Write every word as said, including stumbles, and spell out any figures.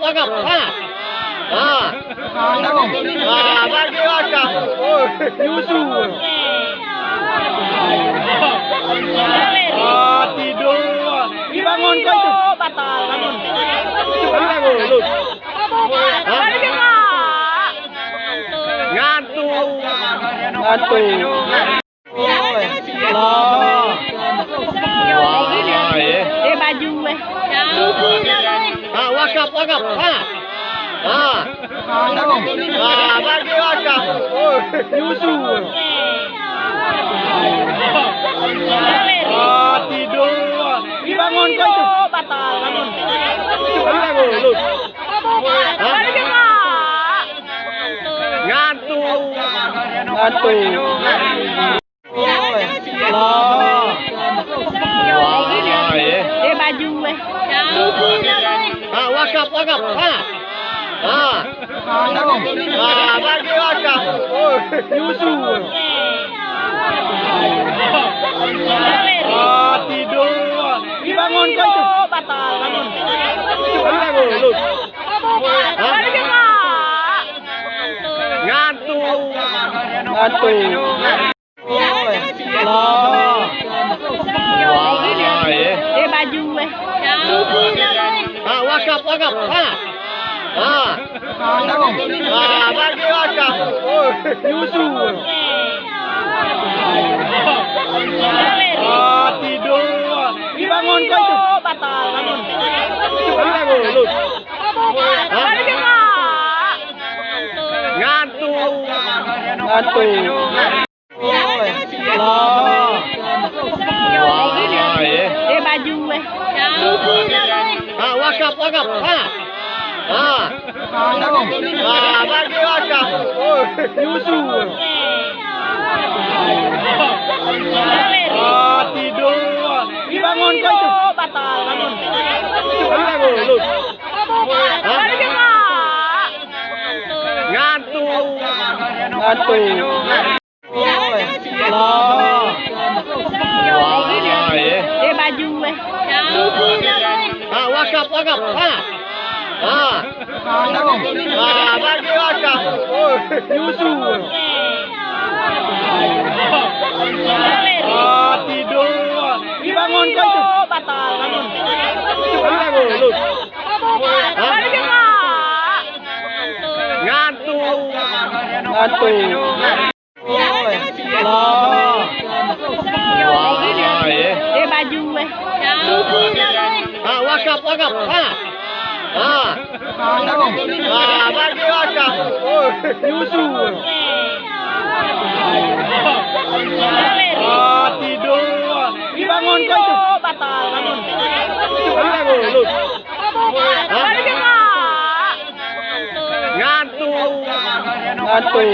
Wakaf, ha. Ha. Ha, bagi wakaf. Oh, nyusu. Ha, tidur. Bangun kau itu. Batal, bangun. Bangun, lu. Ha? Ngantuk. Ngantuk. Wah, eh. Eh, baju, eh. Ah, wakaf, wakaf. Ah. Ah. Ah, bagi wakaf. Oh, nyusu. Ah, tidur. Bangun kau itu. Batal, bangun. Bangun, lu. Hah? Ngantuk. Ngantuk. Wah, eh. Eh, baju, eh. Ah, wakaf, wakaf. Ah. Ah. Ah, bagi wakaf. Oh, nyusu. Ah, tidur. Bangun kau itu. Batal, bangun. Bangun, lu. Hah? Ngantuk. Ngantuk. Wah, eh. Eh, baju, eh. Ah, wakaf, wakaf. Ah. Ah. Ah, bagi wakaf. Oh, nyusu. Ah, tidur. Bangun kau itu. Batal, bangun. Bangun, lu. Hah? Ngantuk. Ngantuk. Wah, eh. Eh, baju, eh. Ah, wakaf, wakaf. Ah. Ah. Ah, bagi wakaf. Oh, nyusu. Ah, tidur. Bangun kau itu. Batal, bangun. Bangun, lu. Hah? Ngantuk. Ngantuk. Wah, eh. Eh, baju, eh. Ah, wakaf, wakaf. Ah. Ah. Ah, bagi wakaf. Oh, nyusu. Ah, tidur. Bangun kau itu. Batal, bangun. Bangun, lu. Hah? Ngantuk. Ngantuk. Wah, eh. Eh, baju, eh. Ah, wakaf, wakaf. Ah. Ah. Ah, bagi wakaf. Oh, nyusu. Ah, tidur. Bangun kau itu. Batal, bangun. Bangun, lu. Hah? Ngantuk. Ngantuk.